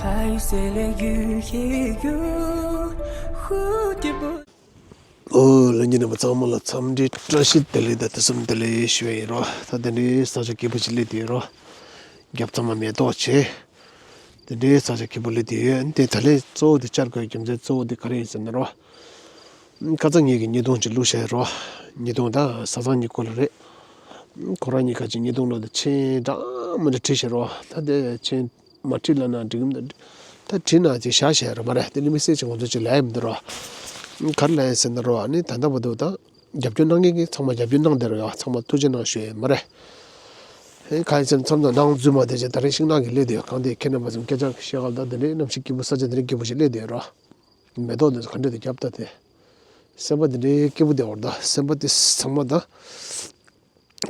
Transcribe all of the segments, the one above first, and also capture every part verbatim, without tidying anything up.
还有谁来遇也有蝴蝶不 ཨོ་ལྷན་རྒྱས་རྣམ་པ་ཚང་མ་ལ་འཚམས་འདྲི་བཀྲ་ཤིས་བདེ་ལེགས་དང་དུས་གསུམ་བདེ་ལེགས་ཞུ་བ་ཡིན་རོ། ད་དེ་འདྲའི་ས་ཆ་སྐྱིད་པོ་ཞིག་སླེབས་དུས་རོ། རྒྱབ་ཚང་མ་མེ་ཏོག་བྱས། དེ་འདྲའི་ས་ཆ་སྐྱིད་པོ་སླེབས་དུས་ཡོད་དེ། ད་ལན་གཙོ་བོ་དེ་བཅར་དགོས་རྒྱུ་མཚན་གཙོ་བོ་དེ་ག་རེ་ཡིན་ཟེར་ན་རོ། ཁ་སང་ངེད་ཀྱི་བརྙན་ཐུང་ཅིག་བླུགས་བཞག་རོ། བརྙན་ཐུང་ད་བཟའ་ཚང་གཉིས་སྐོར་ལ་རེད། ཁོ་རང་གཉིས་ཀ་ཅིག་བརྙན་ཐུང་ལ་དེ་མཆན་འདྲ་མི་འདྲ་བྲིས་བཞག་རོ། ད་དེ་མཆན་མ་བྲིས་ལབ་ན་འགྲིག་གི་མི་འདུག་ད་བྲིས་ན་ཅིག་བཞག་བཞག་རོ་མ་རེད། དེ་ནི་དམིགས་བསལ་ཅིག་ང་ཚོ་ཅིག་ལབ་ཡ་མི་འདུག་རོ། ག་རེ་ལབ་ཡ་ཟེར་ན་རོ། ཨ་ནི་ད་ལྟ་བར་དུ་ད་རྒྱབ་སྐྱོར་གནང་མཁན་གྱི་ཚང་མ་རྒྱབ་སྐྱོར་གནང་བསྡད་རོ་ཡ། ཚང་མ་ཐུགས་རྗེ་གནང་ཞུ་ཡ་མ་རེད། ཨེ་ག་ཡིན་ཟེར་ན་མཚམས་མཚམས་ནང་འཛུལ་མ་བསྡད་ཅིག་ད་རིང་ཤིང་ནགས་ཀྱི་སླེབས་བསྡད་ཡོད། གང་དེ་ཁྱེད་རྣམ་པ་ཚོ་སྐད་ཆ་བཤད་ག་ལ་ད་དེ་འདྲའི་གནམ་གཤིས་སྐྱིད་པོ་ས་ཆ་དེ་འདྲའི་སྐྱིད་པོ་ཞིག་སླེབས་བསྡད་ཡོད་རོ། མེ་ཏོག་འདི་ཚོ་ག་འདྲ་དེ་རྒྱབ་ལྟ་དེ། སེམས་པ་འདི་འདྲའི་སྐྱིད་པོ་བསྡད་ཡོད་རེད། ད་སེམས་པ་དེ་ཚང་མ་ད་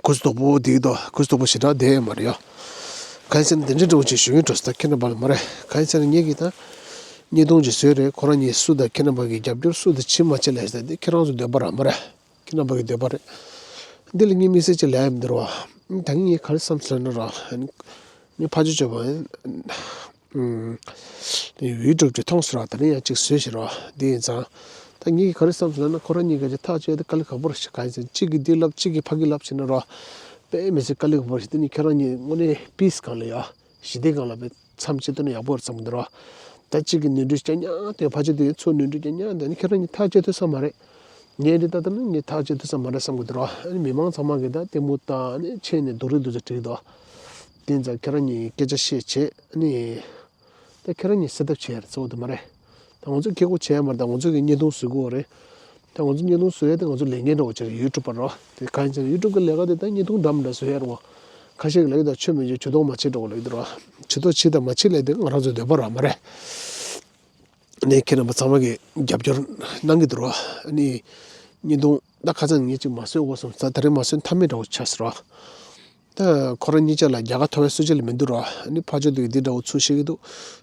གུ་སུ་དོག་པོ་དེ་ད་གུ་སུ་དོག་པོ་ཞེ་དྲག་བསྡད་ཡོད་མ་རེད་ཡ། གང་ཡིན་ཟེར་ན་དེ་འདྲའི་འདྲ་བོ་ཅིག་ཞུ་གི་འགྲོ་ས། ད་ཁྱེད་རྣམ་པ་ལ་མ་རེད། གང་ཡིན་ཟེར་ན་ངེད་ཀྱིས་ད་བརྙན་ཐུང་ཅིག་བཟོས་རེད། ཁོ་རང་གཉིས་སུ་དང་ཁྱེད་རྣམ་པ་གི་རྒྱབ་སྐྱོར་སུ་དང་བྱེད་མ་བྱེད་ལབ་ས་དེ་ཁྱེད་རང་ཚོ་འདོད་པ་ར་མ་རེད། ཁྱེད་རྣམ་པ་གི་འདོད་པ་རེད། འདི་ལ་ངས་དམིགས་བསལ་ཅིག་ལབ་ཡ་མི་འདུག་རོ། ད་ངས་ངས་ག་རེ་བསམ་སོང་ན་རོ། ངས་ཕ་ཇོ་ཅོ་བ་ཡིན། ཡུ་ཊུབ་ཅིག་མཐོང་སོང་ར། ད་ནི་ཡང་ཅིག་བཟོས་ཤིག་རོ། འདི་ཡིན་ཙང་། ད་ངས་ག་རེ་བསམ་སོང་ན་ཁོ་རང་གཉིས་ཀ་ཅིག་ཐག་གཅོད་དེ་དཀའ་ལས་ཁག་པོ་རེད་ཤག་གང་ཡིན་ཟེར་ན་གཅིག་གིས་འདི་ལབ་གཅིག་གིས་ཕ་གི་ལབ་བྱས་ན་རོ། དཔེ་མི་སྲིད་དཀའ་ལས་ཁག་པོ་རེད་ཤག་དེ་ནི་ཁྱེད་རང་གཉིས་དངོས་གནས་པིས་སྒང་ལ་ཡ། ཞི་བདེ་སྒང་ལ་དཔེ་མཚམས་བཅད་ཐུབ་ན་ཡག་པོ་རེད་བསམ་གི་འདུག་རོ། ད་གཅིག་གིས་ནོར་འཁྲུལ་རྐྱང་རྐྱང་དེ་ཕ་ཆོས་དེ་ཚོ་ནོར་འཁྲུལ་རྐྱང་རྐྱང་དེ་ནི་ཁྱེད་རང་གཉིས་ཐག་གཅོད་ཐུབ་ས་མ་རེད། ངས་འདི་ལྟ་ལྟ་ན་ངས་ཐག་གཅོད་ཐུབ་ས་མ་རེད་བསམ་གི་འདུག་རོ། ཨ་ནི་མི་མང་ཚང་མ་གིས་ད་ལྟད་མོ་ལྟ་ཨ་ནི་མཆན་ནས་རྡོག་རིལ་འདུག་ཚོད་བྲིས་འདུག་དེ་ཡིན་ཙང་ཁྱེད་རང་གཉིས་སྐད་ཆ་བཤད་བྱས་ཨ་ནི། ད་ཁྱེད་རང་གཉིས་སེལ་ཐབས་བྱས་རེད་གཙོ་བོ་དེ་མ་རེད། ད་ང་ཚོས་སྐད་ཁུག་བྱས་མ་རེད། ད་ང་ཚོ་གི་བརྙན་ཐུང་བཟོ་དགོས་རེད། ད་ང་ཚོ་བརྙན་ཐུང་བཟོ་ཡ་དེ་ང་ཚོ་ལས་འགན་འདྲ་བོ་ཅིག་རེད། ཡུ་ཊུབ་པ་རོ། དེ་གང་ཡིན་ཟེར་ན་ཡུ་ཊུབ་གི་ལས་ཀ་དེ་ད་བརྙན་ཐུང་འདྲ་མི་འདྲ་བཟོ་ཡ་རེད་བ། ཁ་ཤས་ཀྱིས་ལབ་ཀྱི་འདུག་ཆོས་མེད་ཆོས་ཇུས་གཏོགས་མ་བྱེད་འགྲོ་གི་ལབ་ཀྱི་འདུག་རོ། ཇུས་གཏོགས་བྱེད་དང་མ་བྱེད་ལབ་དེ་ང་རང་ཚོའི་འདོད་པ་རང་མ་རེད། ནས་ཁྱེད་རྣམ་པ་ཚང་མ་གིས་རྒྱབ་སྐྱོར་གནང་གི་འདུག་རོ། ཨ་ནི་བརྙན་ཐུང་ད་ཁ་སང་ངས་ཅིག་མ་བཟོས་དགོས་སོང་། ད་ད་རེས་མ་བཟོས་ཐབས་མེད་འདྲ་བོ་ཆགས་སོང་རོ། ད་ཁོ་རང་གཉིས་ཆ་ལ་རྒྱལ་ཁ་ཐོབ་པའི་སྲོལ་ཆ་ལ་མི་འདུག་རོ། ཨ་ནི་ཕ་ཇོ་དེ་གིས་འདི་འདྲ་བོ་ཚུར་བཤད་ཀྱི་འདུག་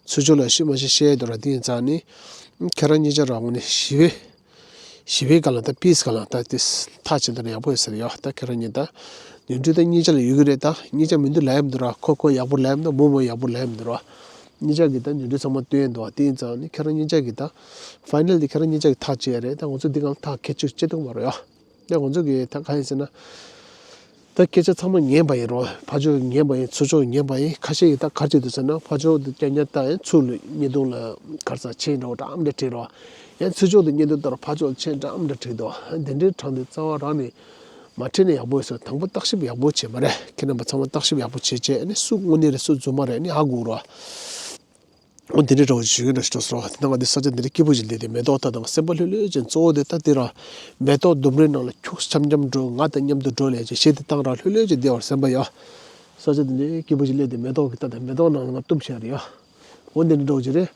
ཚུར་ཕྱོགས་ལ་ཤི་མ་ཤི་བཤད་ཡ་འདུག་ར། དེ་ཡིན་ཙང་ནི་ཁྱེད་རང་གཉིས་ཆ་རང་ངོས་ནས་ཞི་བའི་ཞི་བའི་སྒང་ལ་ད་པིས་སྒང་ལ་ད་དེ་ཐག་བཅད་ན་ཡག་པོ་ཡོད་ས་རེད་ཡ། ད་ཁྱེད་རང་གཉིས་ད་ནོར་འཁྲུལ་ད་གཉིས་ཆ་ལ་ཡོད་ཀྱི་རེད། ད་གཉིས་ཆ་མི་འདུག་ལབ་ཡ་མི་འདུག་ར། ཁོ་ཁོ་ཡག་པོ་ལབ་ཡ་མི་འདུག་མོ་མོ་ཡག་པོ་ལབ་ཡ་མི་འདུག་ར། གཉིས་ཆ་གིས་ད་ནོར་འཁྲུལ་ཚང་མ་སྟོན་ཡ་འདུག་བ། དེ་ཡིན་ཙང་ནི་ཁྱེད་རང་གཉིས་ཆ་གིས་ད་ཕའི་ནལ་དེ་ཁྱེད་རང་གཉིས་ཆ་གིས་ཐག་བཅད་ཡ་རེད། ད་ང་ཚོ་འདི་སྒང་ལ་ཐག་ཁེ་ཆུ་བཅད་ཐུབ་མ་རེད་ཡ། ད་ང་ཚོ་གིས་ད་གང་ཡིན་ཟེར་ན། ད་སྐད་ཆ་ཚང་མ་ཉན་པ་ཡིན་རོ། ཕ་ཇོ་ཉན་པ་ཡིན། ཚུར་ཕྱོགས་ཉན་པ་ཡིན། ཁ་ཤས་ཀྱིས་ད་ག་རེ་བྱེད་འདུག་ཟེར་ན་ཕ་ཇོ་དེ་རྐྱང་རྐྱང་ལྟ་ཡིན། ཚུར་ལ་བརྙན་ཐུང་ལ་ག་རེ་ཟ་མཆན་འདྲ་བོ་འདྲ་མི་འདྲ་བྲིས་རོ། ཡང་ཚུར་ཕྱོགས་དེ་བརྙན་ཐུང་ལྟར་ཕ་ཇོ་ལ་མཆན་འདྲ་མི་འདྲ་བྲིས་འདུག་དེ་འདྲའི་གྲས་དེ་རྩ་བ་རང་ནས་མ་བྲིས་ན་ཡག་པོ་ཡོད་ས་རེད། དང་པོ་བརྟག་ཞིབ་ཡག་པོ་བྱེད་མ་རེད། ཁྱེད་རྣམ་པ་ཚང་མ་བརྟག་ཞིབ་ཡག་པོ་བྱེད་བྱས་ཨ་ནི་སུ་དངོས་གནས་རེད་སུ་རྫུན་མ་རེད་ཨ་ནི་ཧ་གོ་རོ། འོ་འདི་འདྲའི་འདྲ་བོ་ཞིག་ཞུ་གི་འདྲ་ཞིག་འགྲོ་སོང་ར། དེ་ནང་ང་འདི་ས་ཆ་འདི་འདྲ་སྐྱིད་པོ་ཞིག་སླེབས་ཏེ་མེ་ཏོག་ལྟ་དང་སེམས་པ་ལྷོད་ལྷོད་ཅན་གཙོ་བོ་དེ་ལྟ་དེ་ར། མེ་ཏོག་ལྡུམ་རའི་ནང་ལ་ཁྱུག་འཆམ་འཆམ་འགྲོ། ང་དང་མཉམ་དུ་འགྲོ་ལས་ཅེས་གཞས་དེ་བཏང་ར་ལྷོད་ལྷོད་ཅན་བསྡད་པར་སེམས་པ་ཡ། ས་ཆ་འདི་འདྲའི་སྐྱིད་པོ་ཞིག་སླེབས་ཏེ་མེ་ཏོག་གི་ལྟ་དང་མེ་ཏོག་ནང་ལ་ང་བཏུམ་བྱས་རེད་ཡ། འོ་འདི་འདྲའི་འདྲ་བོ་ཞིག་རེད།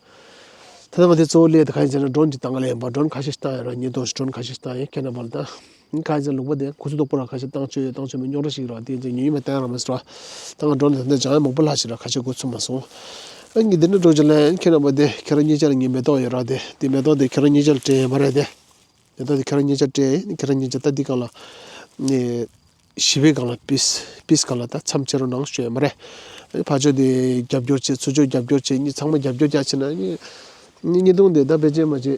ད་ནང་ང་འདི་གཙོ་བོ་སླེབས་ཏེ་གང་ཡིན་ཟེར་ན་ཌོན་ཅིག་བཏང་ག་ལ་ཡིན་པ། ཌོན་ཁ་ཤས་ཤིག་བཏང་ཡོད་ར། ཉིས་སྟོང་ཞིག་ཌོན་ཁ་ཤས་བཏང་ཡིན། ཁྱེད་རྣམ་པ་ལ་ད། ཁ་ཅིག་ལུང་པ་དེ་ཁུ་ཚུར་དོག་པོ་ར་ཁ་ཤས་བཏང་ཆོག་ཡོད་བཏང་ཆོག་མེད་རྙོག་དྲ་ཞིག་ར། དེ་ཚོ་ཉུང་ཉུང་མ་བཏང་ར་མ་ཟེར་ར། ད་ང་ཌོན་ལ་ད་ལྟ་སྦྱང་ཡ་མང་པོ་ལྷག་ཞིག་ར་ཁ་ཤས་འགོ་ཚུགས་མ་སོང་། ཨ་ངས་འདི་འདྲ་འགྲོ་རྒྱུ་ལ་ཁྱེད་རྣམ་པ་དེ་ཁྱེད་རང་གཉིས་ཆ་ལ་ངའི་མེ་ཏོག་ཡོད་ར། དེ་དེ་མེ་ཏོག་དེ་ཁྱེད་རང་གཉིས་ཆ་ལ་སྤྲད་ཡ་མ་རེད་དེ། མེ་ཏོག་དེ་ཁྱེད་རང་གཉིས་ཆ་སྤྲད་ཡིན། ཁྱེད་རང་གཉིས་ཆ་ད་འདི་སྒང་ལ་ནས་ཞི་བའི་སྒང་ལ་པིས་པིས་སྒང་ལ་ད་མཚམས་བཅད་རོགས་གནང་ཞུ་ཡ་མ་རེད། ཕར་ཕྱོགས་དེ་རྒྱབ་སྐྱོར་བྱེད། ཚུར་ཕྱོགས་རྒྱབ་སྐྱོར་བྱེད། གཉིས་ཚང་མ་རྒྱབ་སྐྱོར་རྒྱག་བྱེད་ན་གཉིས་གཉིས་བརྙན་ཐུང་དེ་ད་ཕལ་ཆེར་མ་བྱེད།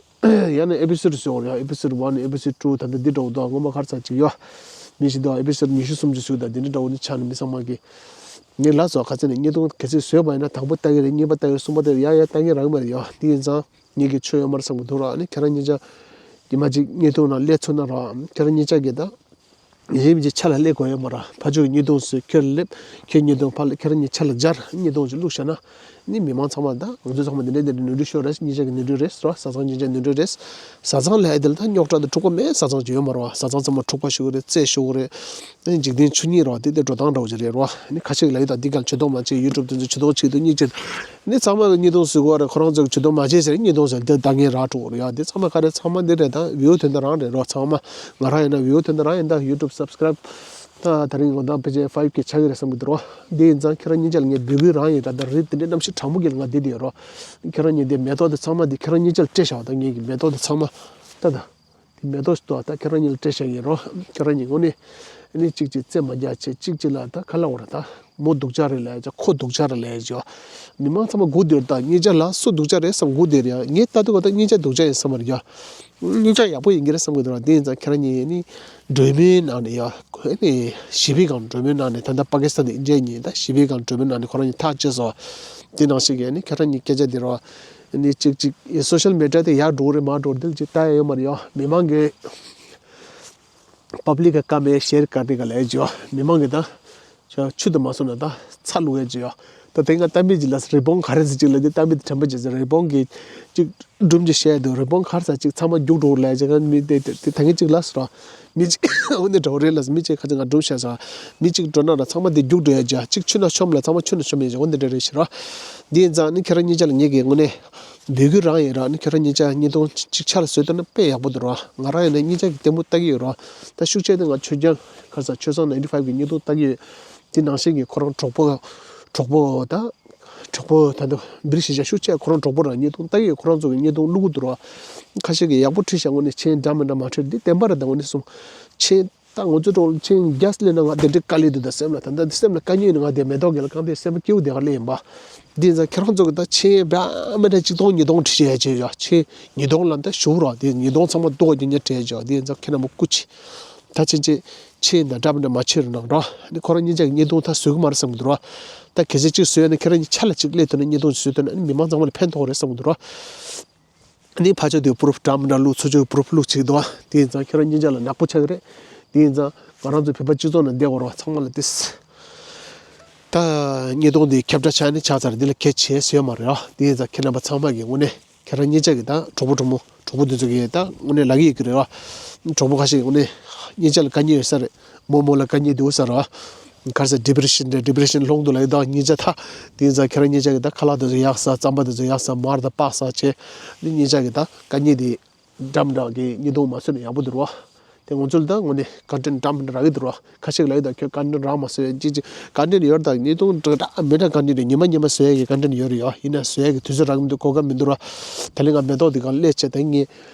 ཡང་ན་ཨེ་པི་སོ་ཌི་བཟོ་དགོས་རེད་ཡ། ཨེ་པི་སོ་ཌི་ཝན། ཨེ་པི་སོ་ཌི་ཊུ། ད་ལྟ་འདི་འདྲ་བོ་འདུག་སྔོན་མ་ག་རེ་ཟེར་ཅིག་ཡོད་མི་ཞིག་འདུག་ཨེ་པི་སོ་ཌི་ཉི་ཤུ་སུམ་ཅུ་ཟེར་ད་འདི་འདྲ་འདྲ་བོ་འདི་ཆགས་ནས་མི་ཚང་མ་གིས་ངས་ལབ་སོང་། ཁ་ཚ་ནས་བརྙན་ཐུང་གལ་སྲིད་བཟོས་པ་ཡིན་ན་དང་པོ་ལྟ་གི་རེད། གཉིས་པ་ལྟ་གི་རེད། གསུམ་པ་ལྟ་གི་རེད། ཡ་ཡ་ལྟ་མཁན་རག་གི་མ་རེད་ཡ། དེ་ཡིན་ཙང་ངེད་ཀྱི་ཆོ་ཡོད་མ་རེད་བསམ་གི་འདུག་ར། ཨ་ནི་ཁྱེད་རང་གཉིས་ཆ་གི་མ་ཅིག་བརྙན་ཐུང་ནང་སླེབས་ཚུགས་ན་ར། ཁྱེད་རང་གཉིས་ཆ་གིས་ད་ཡིན་གཅིག་ཆ་ལ་སླེབས་དགོས་ཡོད་མ་ར། ཕར་ཕྱོགས་ཀྱི་བརྙན་ཐུང་བཟོས། ཁྱེད་ལ་སླེབས། ཁྱེད་བརྙན་ཐུང་ཕར་ལ་ཁྱེད་རང་གཉིས་ཆ་ལ་སྦྱར། བརྙན་ཐུང་ཞིག་བླུགས་བཞག་ན། ནི་མི་མང་ཚང་མ་ད་ང་ཚོ་ཚང་མ་འདི་འདྲ་འདི་འདྲ་ནོར་འཁྲུལ་ཤོར་རེད། གཉིས་ཆ་གི་ནོར་འཁྲུལ་རེད་ཟེར་བ། བཟའ་ཚང་གཉིས་ཆ་ནོར་འཁྲུལ་རེད། བཟའ་ཚང་ལ་ཨེ་དེ་ལ་ད་རྙོག་དྲ་དང་འཁྲུག་པ་མེད་བཟའ་ཚང་ཅིག་ཡོད་མ་རེད་བ། བཟའ་ཚང་ཚང་མ་འཁྲུག་པ་ཤོར་གི་རེད། རྩེད་ཤོར་གི་རེད། ཨ་ནི་འཇིག་རྟེན་ཆོས་ཉིད་རེད་བ། དེ་དེ་འགྲོ་སྟངས་འདྲ་བོ་ཅིག་རེད་རོ། ཨ་ནི་ཁ་ཤས་ལ་ཡོད་ད་འདི་ག་ཇུས་གཏོགས་མ་བྱེད། ཡུ་ཊུབ་དེ་ཚོ་ཇུས་གཏོགས་བྱེད་དུས་གཉིས་ཆ་ནི་ཚང་མ་བརྙན་ཐུང་བཟོ་གི་རེད། ཁོ་རང་ཚོ་ཇུས་གཏོགས་མ་བྱེད་ཟེར་བརྙན་ཐུང་བཟོས་དེ་ལྟ་མཁན་རག་འགྲོ་གི་རེད་ཡ། དེ་ཚང་མ་ག་རེ་ཚང་མ་འདི་རེད། ད་བིའུ་དོན་དག་རང་རེད་རོ། ཚང་མ་ང་རང་ཡིན་ན་བིའུ་དོན་དག་རང་ཡིན། ད་ཡུ་ཊུབ་སབ་སི་ཀ་རེབ་ད་ད་རིང་ངོ་ད་ཕལ་ཆེར་ཕའིབ་ཀེ་ཆགས་ཀྱི་རེད་བསམ་གྱི་འདུག་རོ། འདི་ཡིན་ཙང་ཁྱེད་རང་གཉིས་ཆ་ལ་ངས་འབོད་སྐུལ་རང་ཡིན་ར། ད་རེད་དེ་འདྲའི་གནམ་གཤིས་གྲང་མོ་གི་ལ་ང་བསྡད་དེ་ཡོད་རོ། ཁྱེད་རང་གཉིས་དེ་མེ་ཏོག་དེ་ཚང་མ་དེ་ཁྱེད་རང་གཉིས་ཆ་ལ་སྤྲད་བཞག་ད་ངས་ཀྱི་མེ་ཏོག་དེ་ཚང་མ་ད་ད་དེ་མེ་ཏོག་ཞིག་འདུག་ད་ཁྱེད་རང་གཉིས་ལ་སྤྲད་བཞག་ཡིན་རོ། ཁྱེད་རང་གཉིས་དངོས་གནས་ཨ་ནི་གཅིག་གཅིག་རྩེད་མ་རྒྱག་བྱེད། གཅིག་གཅིག་ལ་ད་ཁ་ལ་འོ་ར་ད། མོ་སྡུག་ཅག་རེད་ལབ་ཡ་ཅིག་ཁོ་སྡུག་ཅག་རེད་ལབ་ཡ་ཅིག་མི་མང་ཚང་མ་སྒུག་བསྡད་ད་གཉིས་ཆ་ལ་སུ་སྡུག་ཅག་རེད་བསམ་སྒུག་བསྡད་རེད་ཡ། ངས་ལྟ་དུས་ག་ད་གཉིས་ཆ་སྡུག་ཅག་ཡིན་བསམ་པ་རེད་ཡ། གཉིས་ཆ་ཡག་པོ་ཡིན་གྱི་རེད་བསམ་གྱི་འདུག་ར། དེ་ཡིན་ཙང་ཁྱེད་རང་གཉིས་ནི་གྲོས་མོལ་ནང་ནས་ཡ་ཁོ་ནི་ཞི་བའི་སྒང་གྲོས་མོལ་ནང་ནས་ད་ལྟ་པ་ཀི་སི་ཐན་དེ་ཨིན་ཇི་གཉིས་ད་ཞི་བའི་སྒང་གྲོས་མོལ་ནང་ནས་ཁོ་རང་གཉིས་ཐག་བཅད་སོང་། དེ་ནང་བཞིན་གྱི་ནི་ཁྱེད་རང་གཉིས་སྐད་ཆ་འདི་ར་ནི་གཅིག་གཅིག་སོ་ཤལ་མི་ཌི་ཡ་དེ་ཡར་འགྲོ་གི་རེད་མར་འགྲོ་གི་རེད་དེ་ཅིག་ལྟ་ཡ་ཡོད་མ་རེད་ཡ། མི་མང་གི་པབ་ལིག་གི་ཀ་མེད་ཤེར་ག་རེ་ག་ལས་ཇོ་མི་མང་གི་ད་ཆུ་དུ་མ་སོང་ན་ད་ཚ་བླུགས་ཡ་ཇོ། ད་དེ་ང་གཏམ་དཔེ་ཅིག་ལ་རི་བོང་ག་རེ་ཟེར་ཅིག་ལ་དེ་གཏམ་དཔེ་དེ་དྲན་པ་ཇི་ཟེར་རི་བོང་གི་ཅིག་སྒྲུང་ཅིག་བཤད་དུས་རི་བོང་ག་རེ་ཟེར་ཅིག་ཚང་མ་རྒྱུག་འགྲོ་ལས་ཅིག་ང་མི་དེ་དེ་ད་ངས་ཅིག་ལ་ཟེར་ར་མི་ཅིག་འོ་འདི་འདྲ་བོ་རེད་ལ་མི་ཅིག་ཁ་ཅིག་ང་སྒྲུང་བཤད་ཟེར་མི་ཅིག་འགྲོ་ན་ར་ཚང་མ་དེ་རྒྱུག་འགྲོ་ཡ་ཇོ་ཅིག་ཆུ་ན་ཆོམ་ལ་ཚང་མ་ཆུ་ན་ཆོམ་ཡ་ཇོ་འོ་འདི་འདྲ་རེད་ཤི་ར། དེ་ཡིན་ཙང་ནི་ཁྱེད་རང་གཉིས་ཆ་ལ་ངས་གི་དངོས་གནས། འབོད་སྐུལ་རང་ཡིན་ར་ནི་ཁྱོད་རང་གཉིས་ཆ་བརྙན་ཐུང་གཅིག་ཆ་ལ་བཟོས་ཐུབ་ན་དཔེ་ཡག་པོ་འདུག་ར། ང་རང་ཡིན་ན་གཉིས་ཆ་གི་ལྟད་མོ་ལྟ་གི་ཡོད་ར། ད་ཤུགས་ཆེ་དེ་ང་ཆོས་རྒྱལ་ཁ་ས་ཆོས་བཟང་ninety five གི་བརྙན་ཐུང་ལྟ་གི་ཡོད། དེ་ནང་བཞིན་གྱི་ཁོ་རང་གྲོགས་པོ་གྲོགས་པོ་ད་གྲོགས་པོ་ད་ད་འབིར་ཞིག་ཆ་ཤུགས་ཆེ་ཁོ་རང་གྲོགས་པོ་ར་བརྙན་ཐུང་ལྟ་གི་ཡོད། ཁོ་རང་ཚོ་གི་བརྙན་ཐུང་བླུག་གི་འདུག་ར། ཁ་ཤས་ཀྱི་ཡག་པོ་བྲིས་ཤག་དངོས་གནས་མཆན་འདྲ་མི་འདྲ་མ་བྲིས་འདི་བདེན་པ་ར་ད་དངོས་གནས་སོང་མཆན། ད་ང་ཚོ་གྲོང་ཆེན་རྒྱ་སླེབས་ན་ང་དེ་འདྲའི་དཀའ་ལས་འདུག་ད་སེམས་ལ་ད་ལྟ་འདི་སེམས་ལ་དཀའ་ཉེན་ཡིན་ན་ང་དེ་མེ་ཏོག་རྒྱལ་ལ་གང་དེ་སེམས་པ་སྐྱིད་པོ་དེ་ག་ལས་ཡིན་པ། འདི་ཡིན་ཙང་ཁྱེད་རང་ཚོ་གི་ད་ཆེན་འདྲ་མི་འདྲ་གཅིག་སྟོང་ཉིས་སྟོང་བྲིས་བྱས་བྱས་ཡོད་ཆེན་ཉིས་སྟོང་ལ་ད་ཞུ་རོགས་དེ་ཉིས་སྟོང་ཚང་མ་ལྟོ་གོ་རྒྱུ་ཉེ་བྲིས་བྱས་འདི་ཡིན་ཙང་ཁྱེད་རྣམ་པ་སྐུ་མཁྱེན། ད་ཆེན་ཆེན་ཆེན་འདྲ་འདྲ་མི་འདྲ་མ་བྱེད་རོགས་གནང་རོགས། འདི་ཁོ་རང་གཉིས་ཆ་གི་བརྙན་ཐུང་ད་བཟོ་གི་མ་རེད་བསམ་གི་འདུག་རོགས། ད་གལ་སྲིད་གཅིག་བཟོས་ཡོད་ན་ཁྱེད་རང་གཉིས་ཆ་ལ་གཅིག་སླེབས་ཐུབ་ན་བརྙན་ཐུང་གཅིག་བཟོས་ཐུབ་ན་མི་མང་ཚང་མ་ལ་ཕན་ཐོགས་རེད་བསམ་གི་འདུག་རོགས། ནི་ཕ་ཆོས་དེ་པུ་རུཕ་འདྲ་མི་འདྲ་བླུགས་ཚུར་ཆོས་པུ་རུཕ་བླུགས་ཅིག་འདུག་དེ་ཡིན་ཙང་ཁྱེད་རང་གཉིས་ཆ་ལ་ནག་པོ་ཆགས་ཀྱི་རེད། དེ་ཡིན་ཙང་ང་རང་ཚོ་བོད་པ་སྤྱི་ཚོགས་ནང་བསྡད་དགོས་རོགས་ཚང་མ་ལ་ཏིས། ད་བརྙན་ཐུང་འདི་ཁྱབ་བསྒྲགས་ཆགས་ནི་ཆགས་ཚར་འདི་ལ་གལ་ཆེ་ཟེར་ཡོད་མ་རེད་ཨ། དེ་ཡིན་ཙང་ཁྱེད་རྣམ་པ་ཚང་མ་གི་དངོས་གནས་ཁྱེད་རང་གཉིས་ཆ་གི་ད་གྲོགས་པོ་གྲོགས་མོ་གྲོགས་པོ་འདི་ཚོ་གི་ད་དངོས་གནས་ལབ་ཀྱི་ཡོད་ཀྱི་རེད་ཨ། གྲོགས་པོ་ཁ་ཤས་ཀྱི་དངོས་གནས་གཉིས་ཆ་ལ་དཀའ་ངལ་ཡོད་ས་རེད། མོ་མོ་ལ་དཀའ་ངལ་འདུག་ས་ར། ག་རེ་ཟེར་depression་རེད་depression་སློང་འདུག་ལབ་ཡོད་ད་གཉིས་ཆ་ད། དེ་ཡིན་ཙང་ཁྱེད་རང་གཉིས་ཆ་གི་ད་ཁ་ལག་དེ་ཚོ་ཡག་ས་རྩམ་པ་དེ་ཚོ་ཡག་ས་མར་དང་སྤགས་ས་བྱས། འདི་གཉིས་ཆ་གི་ད་དཀའ་ངལ་དེ་འདྲ་མི་འདྲ་གི་བརྙན་ཐུང་མ་བཟོས་ན་ཡག་པོ་འདུག་རོ། དེ་ང་ཚོ་ལ་ད་དངོས་གནས་content་འདྲ་མི་འདྲ་རག་གི་འདུག་རོ། ཁ་ཤས་ལབ་ཡོད་ད་ཁྱོད་content་རག་མ་སོང་ཅིག་ཅིག་content་ཡོད་ད་བརྙན་ཐུང་འདྲ་འདྲ་མི་འདྲ་content་ཡོད་ཉི་མ་ཉི་མ་བཟོ་ཡ་གི་content་ཡོད་རེད་ཡོད་ཡིན་ན་བཟོ་ཡ་གི་དུས་ཚོད་རག་གི་མི་འདུག་གོ་སྐབས་མི་འདུག་རོ། ད་ལན་ང་མེ་ཏོག་འདི་ག་སླེབས་བྱས་ད་ངས་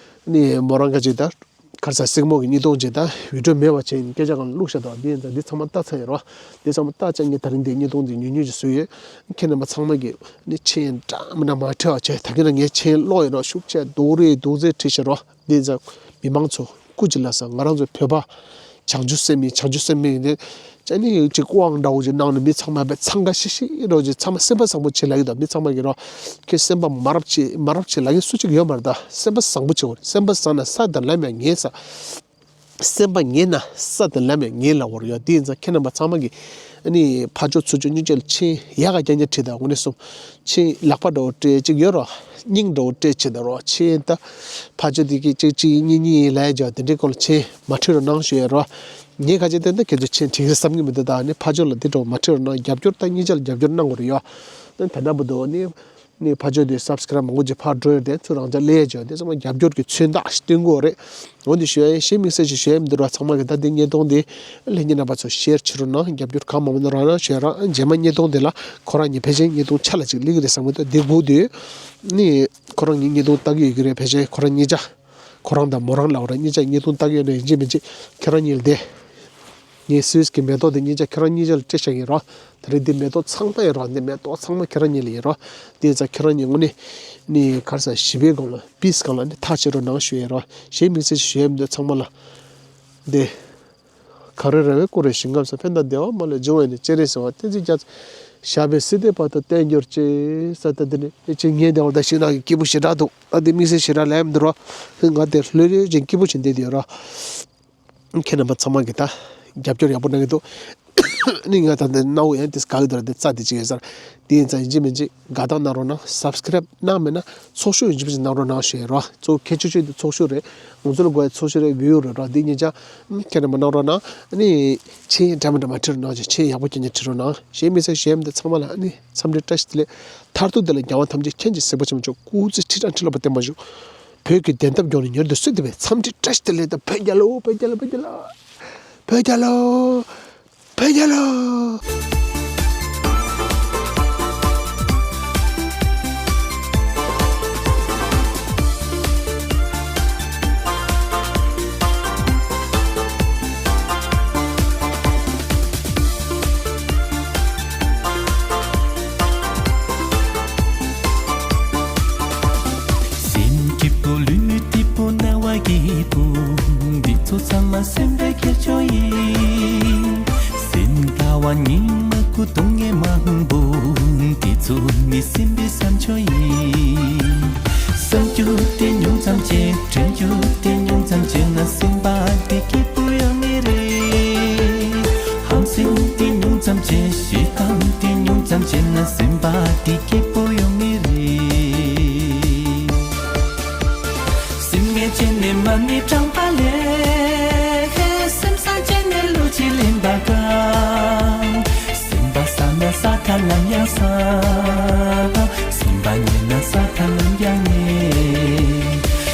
ནི་མོ་རང་ག་ཅིག་ད། ཁར་ས་སྲིང་མོ་གི་གཉིས་སྟོང་ཅེ་ད་བི་ཌིའོ་མེད་པ་བྱས་ཡིན་སྐད་ཆ་གང་བླུགས་ཤ་དོ་འདི་ཡིན་ཙང་འདི་ཚང་མ་ལྟ་ཚར་ཡོད་རོ། འདི་ཚང་མ་ལྟ་ཅག་ངས་ད་རིང་འདི་གཉིས་སྟོང་འདི་ཉུང་ཉུང་ཅིག་བཟོས་ཡོད། ཁྱེད་རྣམ་པ་ཚང་མ་གི་ནི་ཆེན་འདྲ་མི་འདྲ་མ་ཁྲེལ་བ་བྱས་ད་གིན་ན་ངས་ཆེན་ཀློག་ཡོད་རོ་ཤུགས་ཆེ་རྡོག་རེ་རྡོག་རྫས་ཁྲིད་ཤ་རོ། འདི་ཡིན་ཙང་མི་མང་ཚོ་སྐུ་མཁྱེན་ལ་ས་ང་རང་ཚོ་བོད་པ་བྱང་ཆུབ་སེམས་ཡིན་བྱང་ཆུབ་སེམས་མིན་ནི། ཅ་ནི་ཅིག་དབང་འདྲ་བོ་ཅིག་གནང་ནས་མི་ཚང་མ་བས་འཚང་ཁ་ཤིག་ཤིག་རོ་ཅིག་ཚང་མ་སེམས་པ་བཟང་པོ་བྱེད་ལ་ཡོད་དོ་མི་ཚང་མ་གི་རོ། ཁྱེད་སེམས་པ་མ་རབས་བྱེད་མ་རབས་བྱེད་ལ་ཡོད་སུ་ཅིག་ཡོད་མ་རེད་ད་སེམས་པ་བཟང་པོ་བྱེད་དགོས་རེད་སེམས་པ་བཟང་ན་ས་དང་ལམ་ཡང་ངེས་ས། སེམས་པ་ངེས་ན་ས་དང་ལམ་ཡང་ངེས་ལ་འོར་ཡོད་དེ་ཡིན་ཙང་ཁྱེད་རྣམ་པ་ཚང་མ་གི་ཨ་ནི་ཕ་ཆོས་ཚུར་ཆོས་གཉིས་ཆོས་ལ་ཆེན་ཡག་ག་རྐྱང་རྐྱང་ཁྲིད་ད་དངོས་གནས་སོང་ཆེན་ལག་པ་འདྲ་བོ་སྤྲད་ཅིག་ཡོད་རོ། སྙིང་འདྲ་བོ་སྤྲད་བྱེད་ད་རོ་ཆེན་ད་ཕ་ཆོས་དེ་གི་ཅིག་ཅིག་གཉིས་གཉིས་ལ་ཡ་ཇོ་དེ་འདྲའི་སྐོར་ལ་ཆེན་མ་ཁྲིད་རོགས་གནང་ཞུ་ཡ་རོ། ངས་ཁ་ཆེ་བསྟན་ན་ཁྱེད་ཚོ་ཆེན་ཁྲིད་ཀྱི་བསམ་གྱི་མི་འདུག་ད་ནི་ཕ་ཆོས་ལ་དེ་འདྲ་བོ་མ་ཁྲིད་རོགས་གནང་རྒྱབ་སྐྱོར་ད་གཉིས་ཆ་ལ་རྒྱབ་སྐྱོར་གནང་དགོས་རེད་ཡོ། ད་ད་ལྟ་བུ་དུ་ནི་ནི་ཕ་ཆོས་དེ་སབ་སི་ཀ་རབ་མང་པོ་ཅིག་ཕར་འགྲོ་ཡོད་དེ་ཚུར་རང་ཅག་སླེབས་ཡོད་དེ་ཚང་མ་རྒྱབ་སྐྱོར་གྱི་མཚོན་རྟགས་ཤིག་སྟོན་དགོས་རེད། འོ་འདི་ཞུ་ཡ་ཡིན་གཞན་དམིགས་བསལ་ཞིག་ཞུ་ཡ་མི་འདུག་ར་ཚང་མ་གི་ད་འདི་བརྙན་ཐུང་འདི་ལྷན་རྒྱས་རྣམ་པ་ཚོ་ཤེར་བྱེད་རོགས་གནང་རྒྱབ་སྐྱོར་གང་མང་མང་རོགས་གནང་ཞུ་ཡ་ར་རྗེས་མ་བརྙན་ཐུང་འདི་ལ་ཁོ་རང་གཉིས་ཕལ་ཆེར་བརྙན་ཐུང་ཆ་ལ་ཅིག་སླེབས་ཀྱི་རེད་བསམ་གི་འདུག་འདི་སྒུག་དུས་ནི་ཁོ་རང་གཉིས་བརྙན་ཐུང་ལྟ་གི་ཡོད་ཀྱི་རེད་ཕལ་ཆེར་ཁོ་རང་གཉིས་ཆ་ཁོ་རང་དང་མོ་རང་ལ་འོ་ར་གཉིས་ཆ་བརྙན་ཐུང་ལྟ་གི་ཡོད་ན་ཡིན་གཅིག་མིན་གཅིག་ཁྱེད་རང་གཉིས་ལ་བསྡད། ངས་སུད་སི་གི་མེ་ཏོག་དེ་གཉིས་ཆ་ཁྱེད་རང་གཉིས་ཆ་ལ་སྤྲད་བཞག་ཡིན་རོ། ད་རེས་འདི་མེ་ཏོག་ཚང་མ་ཡིན་རོ་འདི་མེ་ཏོག་ཚང་མ་ཁྱེད་རང་གཉིས་ལ་ཡིན་རོ། དེ་ཡིན་ཙང་ཁྱེད་རང་གཉིས་དངོས་གནས་ནི་ག་རེ་ཟེར་ཞི་བའི་སྒང་ལ་པིས་སྒང་ལ་ནི་ཐག་བཅད་རོགས་གནང་ཞུ་ཡིན་རོ། གཞན་དམིགས་བསལ་ཞིག་ཞུ་ཡ་མི་འདུག་ཚང་མ་ལ། འདི། གངས་རི་ར་བས་བསྐོར་བའི་ཞིང་ཁམས་སུ། ཕན་དང་བདེ་བ་མ་ལུས་འབྱུང་བའི་གནས། སྤྱན་རས་གཟིགས་དབང་བསྟན་འཛིན་རྒྱ་མཚོ། ཞབས་པད་སྲིད་མཐའི་བར་དུ་བརྟན་གྱུར་ཅིག་ས་ད་འདི་ནི་ཅིག་ངས་བདེ་བ་དང་ཞིང་ནང་གི་སྐྱིད་པོ་ཞེ་དྲག་འདུག་ཨ་འདི་དམིགས་བསལ་ཞེ་དྲག་ལས་མི་འདུག་རོ། ང་དེ་ལྷོད་ལྷོད་ཅིག་སྐྱིད་པོ་ཞིག་འདི་དེ་ཡོད་རོ། ཁྱེད་རྣམ་པ་ཚང་མ་གིས་ད་རྒྱབ་སྐྱོར་ཡག་པོ་གནང་གི་འདུག་ནི་ང་ད་འདི་སྣ་བོ་ཡང་དེ་དགའ་གི་འདུག་ར་དེ་རྩ་དེ་ཅིག་ཡོད་ས་ར། དེ་ཡིན་ཙང་ཡིན་གཅིག་མིན་གཅིག་དགའ་རྟགས་གནང་རོགས་གནང་། སབ་སི་ཀ་རབ་གནང་མེད་ན་ཚོགས་ཞུགས་ཡིན་གཅིག་མིན་གཅིག་གནང་རོགས་གནང་ཞུ་ཡ་རོ། གཙོ་བོ་གལ་ཆེ་ཤོས་དེ་ཚོགས་ཞུགས་རེད། ང་ཚོ་ལ་དགོས་ཡ་ཚོགས་ཞུགས་རེད་བིའུ་རེད་རོ། དེ་གཉིས་ཆ་ཁྱེད་རྣམ་པ་གནང་རོགས་གནང་། ནི་མཆན་འདྲ་མི་འདྲ་མ་བྲིས་རོགས་གནང་ཅིག་མཆན་ཡག་པོ་ཁྱེད་གཉིས་བྲིས་རོགས་གནང་། གཞན་མི་ཚེ་གཞན་མི་དེ་ཚང་མ་ལ་ནི་འཚམས་འདྲི་བཀྲ་ཤིས་བདེ་ལེགས། མཐར་ཐུག་དེ་ལ་རྒྱལ་བ་ཐམས་ཅད་མཁྱེན་ཅིང་གཟིགས་པ་ཆེན་པོ་མཆོག་སྐུ་ཚེ་ཁྲི་ཕྲག་ཁྲི་ལོ་བརྟན་པར་བཞུགས། བོད་ཀྱི་བདེན་མཐའ་མགྱོགས་ནས་མྱུར་དུ་སོན་ཏེ་འཚམས་འདྲི་བཀྲ་ཤིས་བདེ་ལེགས་དང་བོད་རྒྱལ་ལོ། བོད་རྒྱལ་ལོ། བོད་རྒྱལ་ལོ། བོད་རྒྱལ་ལོ། བོད་རྒྱལ་ལོ། སེམས་པའི་ཁྱེར་ཕྱོགས་ཡིན། སེམས་ལྟ་བ་ཉིད་མ་ཁུ་སྡུག་བསྔལ་མང་པོ། དེ་ཚོ་ནི་སེམས་པའི་བསམ་ཕྱོགས་ཡིན། བསམ་རྒྱུ་དེ་ཉུང་ཙམ་བྱས། དྲན་རྒྱུ་དེ་ཉུང་ཙམ་བྱས་ན་སེམས་པ་དེ་སྐྱིད་པོ་ཡོང་ངེས་རེད། ཧམ་སེམས་དེ་ཉུང་ཙམ་བྱས། ཞེ་སྡང་དེ་ཉུང་ཙམ་བྱས་ན་སེམས་པ་དེ་སྐྱིད་པོ་ཡོང་ངེས་རེད། སེམས་ངན་བྱས་ནས་མ་ཎི་བགྲངས་པ་ལས། སེམས་བཟང་བྱས་ནས་བློ་ཅིག་ལེན་པ་གང་། སེམས་པ་བཟང་ན་ས་མཐའ་ལམ་ཡང་བཟང་། སེམས་པ་ངན་ན་ས་མཐའ་ལམ་ཡང་ངན།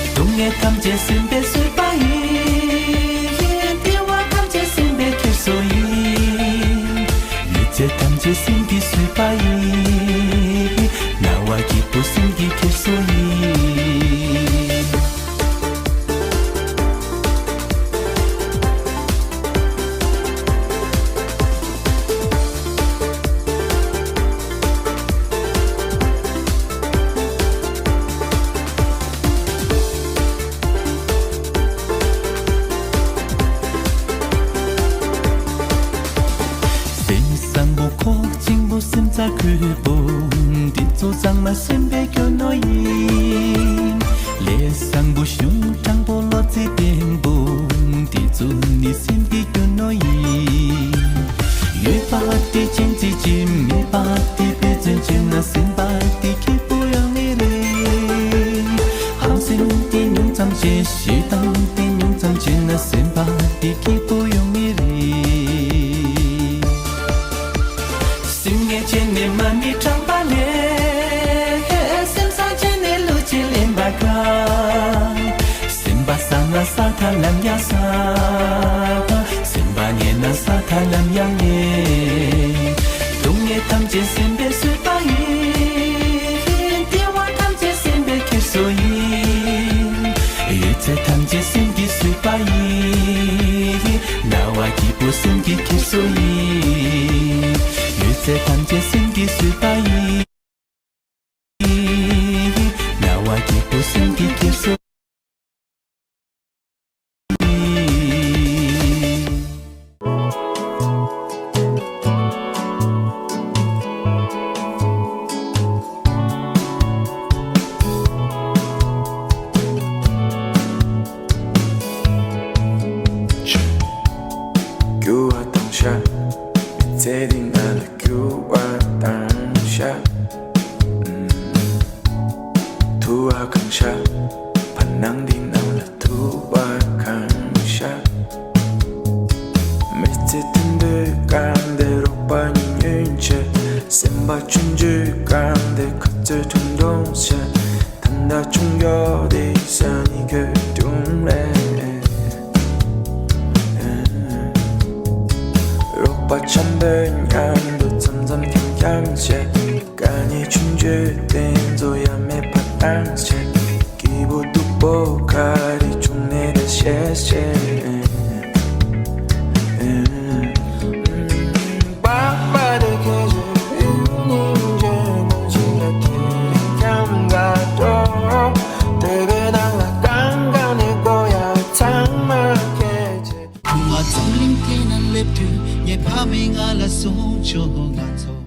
སྡུག་བསྔལ་ཐམས་ཅད་སེམས་པས་བཟོས་པ་ཡིན། བདེ་བ་ཐམས་ཅད་སེམས་པས་ཁྱེར་སོ་ཡིན། ཡོད་ཚད་ཐམས་ཅད་སེམས་ཀྱིས་བཟོས་པ་ཡིན། སྣང་བ་སྐྱིད་པོ་སེམས་ཀྱིས་ཁྱེར་སོ་ཡིན། སེམས་བཟང་པོ་ཁོག་ཆེན་པོ་སེམས་རྩ་ཁུལ་པོ། འདི་ཚོ་ཚང་མ་སེམས་པའི་རྒྱུ་ནོར་ཡིན། ལས་བཟང་པོ་གཞུང་དྲང་པོ་བློ་རྩེ་བརྟན་པོ། འདི་ཚོ་ནི་སེམས་ཀྱི་རྒྱུ་ནོར་ཡིན། ཡོད་པ་དེ་གཅེས་འཛིན་བྱེད། མེད་པ་དེ་འབད་བརྩོན་བྱེད་ན་སེམས་པ་དེ་སྐྱིད་པོ་ཡོང་ངེས་རེད། ཧམ་སེམས་དེ་ཉུང་ཙམ་བྱེད། ཞེ་སྡང་དེ་ཉུང་ཙམ་བྱེད་ན་སེམས་པ་དེ་སྐྱིད་པོ་ཡོང་ངེས་རེད། སེམས་ངན་བྱས་ནས་མ་ཎི་བགྲངས་པ་ལས། སེམས་བཟང་བྱས་ནས་བློ་ཅིག་ལེན་པ་གང་། སེམས་པ་བཟང་ན་ས་མཐའ་ལམ་ཡང་བཟང་། སེམས་པ་ངན་ན་ས་མཐའ་ལམ་ཡང་ངན། སྡུག་བསྔལ་ཐམས་ཅད་སེམས་པས་བཟོས་པ་ཡིན། བདེ་བ་ཐམས་ཅད་སེམས་པས་ཁྱེར་སོ་ཡིན། ཡོད་ཚད་ཐམས་ཅད་སེམས་ཀྱིས་བཟོས་པ་ཡིན། སྣང་བ་སྐྱིད་པོ་སེམས་ཀྱིས་ཁྱེར་སོ་ཡིན། ཡོད་ཚད་ཐམས་ཅད་སེམས་ཀྱིས་བཟོས་པ་ཡིན། སྣང་བ་སྐྱིད་པོ་སེམས་ཀྱིས་ཁྱེར་སོ་ཡིན། རྒྱུ་བ་དང་ཤ། མི་ཚེ་འདི་ང་ལ་རྒྱུ་བ་དང་ཤ། ཐུ་བ་གང་ཤ། བར་སྣང་འདི་ནང་ལ་ཐུ་བ་གང་ཤ། མི་ཚེ་དུད་འགྲོའི་སྐད་དེ་རོགས་པ་ཉུང་ཉུང་བྱས། སེམས་པ་ཆུང་ཆུང་སྐད་དེ་ཁ་རྩོད་ཐུང་ཐུང་བྱས། ད་ལྟ་ཆུང་ཡོད་དེ་ས་ནི་གོ་ཐུང་རེད། རོགས་པ་འཆམ་པོའི་མཉམ་དུ་འཆམ་འཆམ་འཁྱམ་འཁྱམ་བྱས། དཀའ་ངལ་ཆུང་ཆུང་དེ་ཚོ་ཡ་མེད་པ་བཏང་བྱས། སྐྱིད་པོ་སྡུག་པོ་ག་རེ་བྱུང་ནས་ད་བཤད་བཤད། ཁུ་མ་འཛམ་གླིང་སྟེང་ན་སླེབས་དུས། ངའི་ཕ་མས་ང་ལ་གསུངས་བྱུང་། ང་ཚོ་